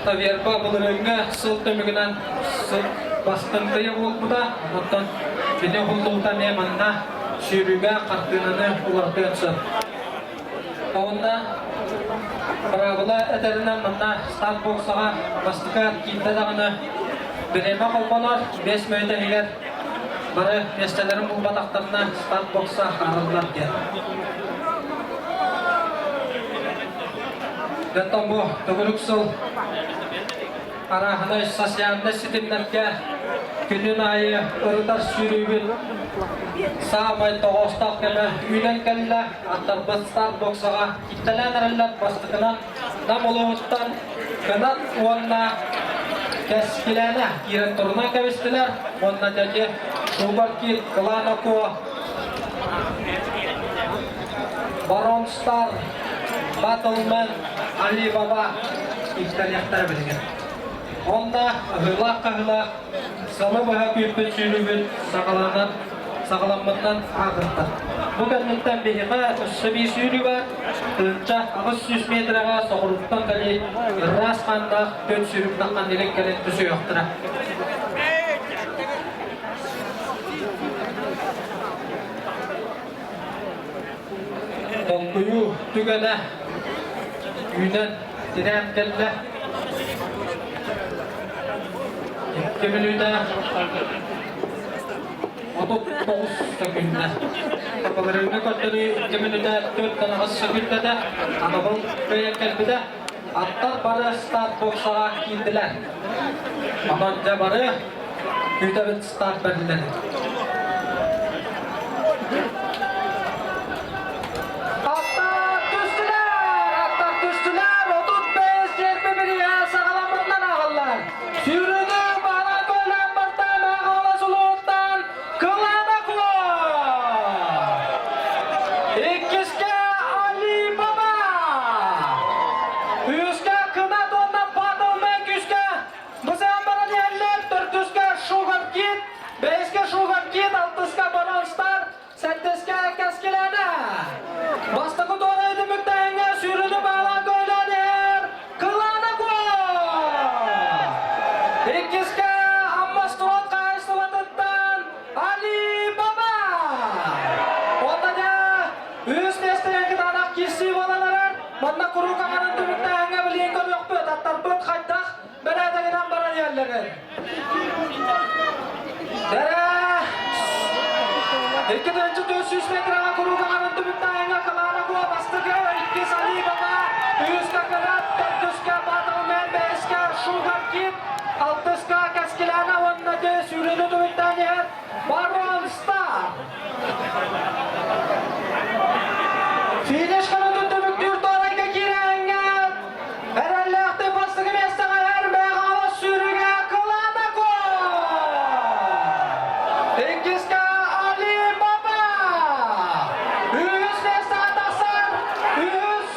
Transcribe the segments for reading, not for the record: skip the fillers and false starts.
Автоверба былырыыҥҥы сыл түмүгүнэн сыл бастыҥ тыйа буолбута. Оттон кини уһуллубута эмиэ манна сүүрүүгэ хартыынаны уларытыан сөп. Уонна быраабыла этэринэн манна старт боксаҕа бастакы киирдэ даҕаны бириэмэ холбонор, 5 мүнүүтэ иһигэр бары миэстэлэрин булбатахтарына старт бокса арыллар диэн. Оттон бу төгүрүк сыл арааһынай социальнай ситимнэргэ күнүн аайы ырытар сүүрүүбүт саамай тоҕоостоох кэмэ үүнэн кэллэ. Аттарбыт старт боксаҕа киттэлээн эрэллэр бастакынан Нам улууһуттан Кынат уонна Кэскилээнэ киирэн турунан кэбистилэр уонна дьэдьи Шубар Кит, Клана Ко, Барон Стар, Батлмен, Али Баба ииттэниэхтэрэ билигин. Уонна ыһыылаах-хаһыылаах сылы быһа күүппүт сүүрүүбүт саҕаланан саҕаламмытынан ааҕыахтар. Бу кэнниттэн биһиэхэ өссө биир сүүрүү баар. 1800 метрэҕэ соҕурууттан кэлии ыраас хааннаах түөрт сүүрүк таххан илин кэлин түсүөхтэрэ. Долгуйуу түгэнэ үүнэн тирээн кэллэ. 2 мүнүүтэ 39 сөкүндэ. Былырыыҥҥы көрдөрүү 2 мүнүүтэ 4,8 сөкүндэтэ анабыл кыайан кэлбитэ. Аттар бары старт боксаҕа киирдилэр. Онон дьэ бары күүтэбит старт бэриллэр. Аттар түстүлэр! Аттар түстүлэр! 35 сиэрпи бирииһэ саҕаламмытынан ааҕыллар. Сүүрүүнү баһылаан көөлөөн барда Мэҥэ Сулууттан Кылаана Куо! Иккискэ Али Баба! Үһүскэ Кынат уонна Батлмен күүскэ бысаан баран иһэллэр. Төрдүскэ Шугар Кит, бэһискэ Шугар Кит, алтыска Барон Стар, Сэттискэ Кэскилээнэ! Бастакы туорайы түмүктээһиҥҥэ сүүрүүнү баалаан көөлөөн иһэр Кылаана Куо! Иккискэ Амма Строд хаһаайыстыбатыттан Али Баба! Уонна дьэ үһүс миэстэҕэ кытаанах киирсии буолан эрэр. Манна куруук аҥарын түмүктээһиҥҥэ билигин көрүөхпүт. Аттарбыт хайдах бэрээдэгинэн баран иһэллэрин. Дэрэ! 2400 метраҕа куруук аҥарын түмүктээһиҥҥэ Кылаана Куо бастакы, иккис Али Баба, үһүскэ Кынат, төрдүскэ Батлмен, бэһискэ Шугар Кит, алтыска Кэскилээнэ уонна дьэ сүүрүүнү түмүктээн иһэр Барон Стар. Финиш хонуутун түмүктүүр туорайга киирээҥҥэ Эрэллээхтик бастакы миэстэҕэ эр Мэҕаҕалас сүүрүүгэ Кылаана Куо! Иккискэ Али Баба! Үһүс миэстэҕэ тахсар үһүс.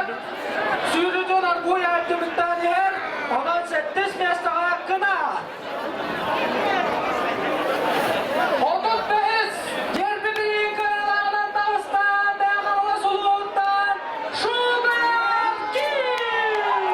Сүүрүүтүн аргуй түмүктээн иһэр. Онон сэттис миэстэҕэ Кына. 35 Дерби билии кыайыылааҕынан таҕыста Мэҥэ улууһуттан Шугар Ким!